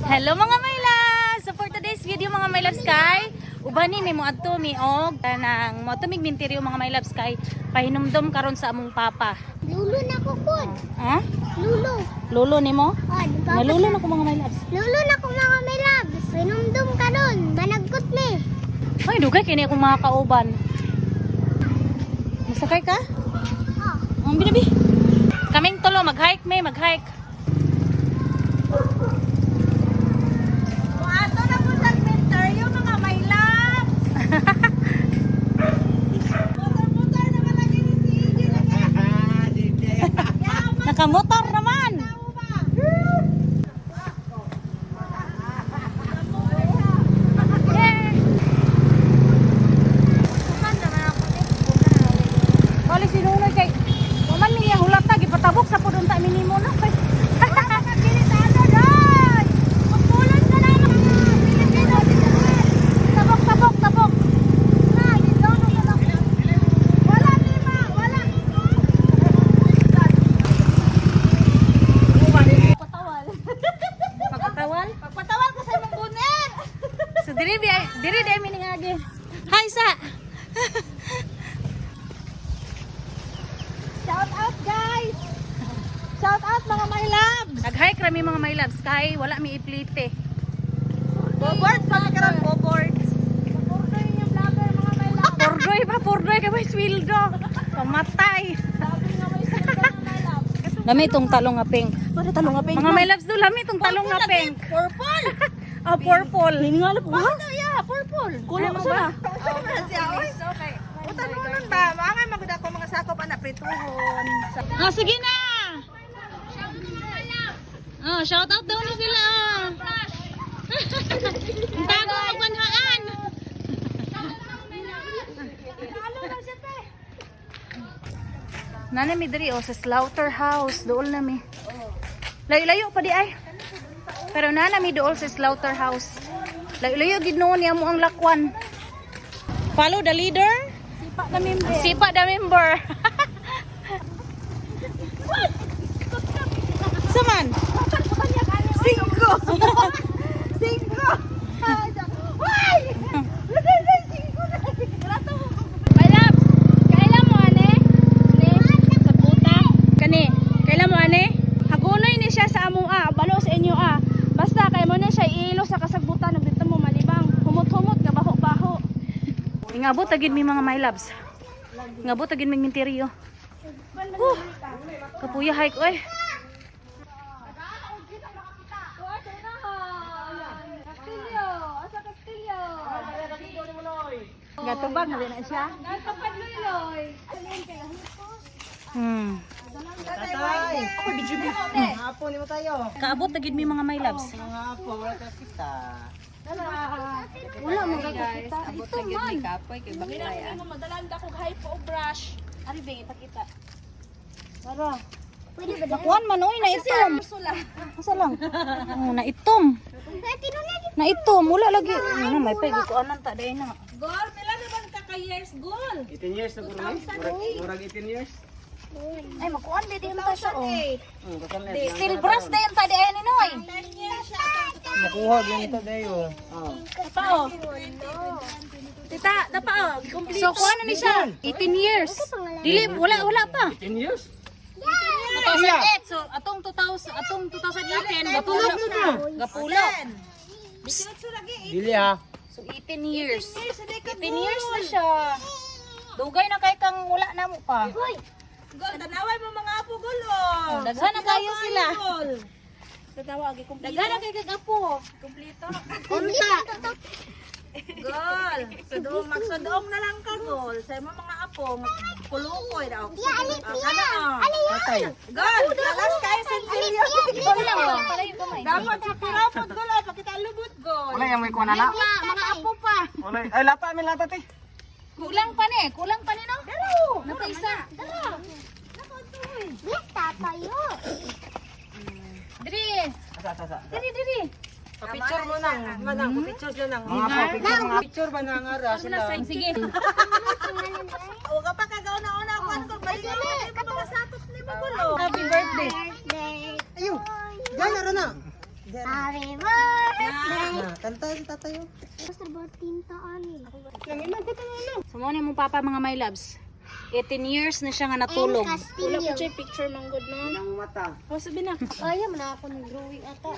Hello, mga my loves! So for today's video, mga my loves, kay ubani mi moadto mi og kanang moadto mig minteryo, mga my loves, kay pahinumdom karon sa among papa. Lulo na ko pod. Ha? Lulo. Lolo nimo? Oh, di ba? Nalulo na ko, mga my loves. Lulo na ko, mga my loves. Pinumdum karon, managkot mi. Ay, dugay kini akong mga kauban. Masakay ka? Oh. Ang binabi. Kaming tulo mag-hike may mag-hike. Ato na po sa cementerio, mga my loves. Motor-motor naman lagi ni si EJ. Nakamotor naman. Yeah. Wala si Nunoy kay waman niya hulata gipatabok sa pud unta minimo na. Tabok, tabok, tabok. Wala lima, wala. Pagpatawal. Pagpatawal ko sa imong bunet. So diri bi diri dai mi ningagi. Hi sa. Shout out, guys. Shout out, mga my loves. Nag-hike rami, mga my loves, kay wala mi iplite. Boboards pa mi karon, boboards. Boboards yung vlogger, mga my loves. Pordoy pa, pordoy kay may sweldo. Pamatay. Sabi nga may sweldo, mga my loves. Lami itong talong nga pink. Pwede talong nga pink. Mga my loves do, lami itong talong nga pink. Purple. Ah, purple. Hingal po. Ano yeah, purple. Kulo ko na. Okay. Utanunon ba? Maangay magud ako mga sakop ana prituhon. Ah, sige na. Oh, shout out daw ni sila. Ah. Ang tago magbanhaan. Nana mi diri oh sa slaughterhouse, dool na mi. Layo-layo pa di ay. Pero nana mi dool sa slaughterhouse. Layo-layo gid noon niya mo ang lakwan. Follow the leader. Sipa na member. Sipa the member. Saman? Singko. Singko. Why? Lagay na singko na. My loves, kailan mo ane? Ne? Sa puta. Kani, kailan mo ane? Hagunoy ni siya sa among a, balo sa inyo a. Basta kay mo na siya iilo sa kasagbutan ug dito mo malibang. Humot-humot nga baho-baho. Ingabot agid mi, mga my loves. Ingabot agid mi minteryo. Huh. Kapuya hike oy. Castillo, asa Castillo? Gatubang na siya. Nagpapadluloy. Hmm. Ako, video Apo, ni mo tayo. Kaabot agid mi, mga my loves. Mga apo, wala ka kita. Wala mo kita. Ito man. Mo madalan da kog hypo o brush. Ari bing ipakita. Tara. Nakuan man oy na itom. Asa lang? Oh, na itom. Na itom, wala lagi. Ano may pay gikuanan ta dai na. Gol, pila na bang ka years gol? 18 years na guro ni. Murag 18 years. Ay makuan di din ta siya oh. 2008. Steel brush din ta di ay ni Noy. 10 years siya atong Makuha gyud ito dayo. Oh. Pa oh. Tita, dapa oh, complete. So kuan na ni siya 18 years. Dili wala wala pa. 18 years? 2008. So atong 2000, atong 2018 gapulo. Gapulo. Dili ha. So 18 years. 18 years na siya. Dugay na kay kang wala na mo pa. Gol, tanaway mo mga apo gol oh. Daghan na kayo sila. Gol. Tatawa gi complete. Daghan na kay kag apo. Kompleto. Unta. Gol. Sudoong magsudoong na lang ka gol. Sa imo mga apo, kulukoy daw. Ya, alip Ah, ya. kana, oh. Patay. Gol, kalas kayo sensilyo. Wala palayo gamay. Dapat sa pirapot gol, oh, pakita lubot gol. Wala yang may kuha na na. Mga apo pa. Wala. Ay lata mi lata te. Kulang pa ni, kulang pa ni no? Napa isa. Yes, tatayo. Diri, Asa asa asa. diri diri. Pa-picture mo nang, manang, pa-picture siya nang. Mga pa-picture, mga picture ba nang ara sila. Sige. O ka pa kagauna-una kuan ko balik ka mga sakop ni mo gol. oh. Happy birthday. Birthday. Ayo. Diyan na na. Happy birthday. Kanta si tatay, oh. Basta ba tinta ani? So mo ni mong papa, mga my loves. 18 years na siya nga natulog. And Wala Castillo. po siya picture manggod no. Ang mata. O sabi na. Kaya man ako ng drawing ata.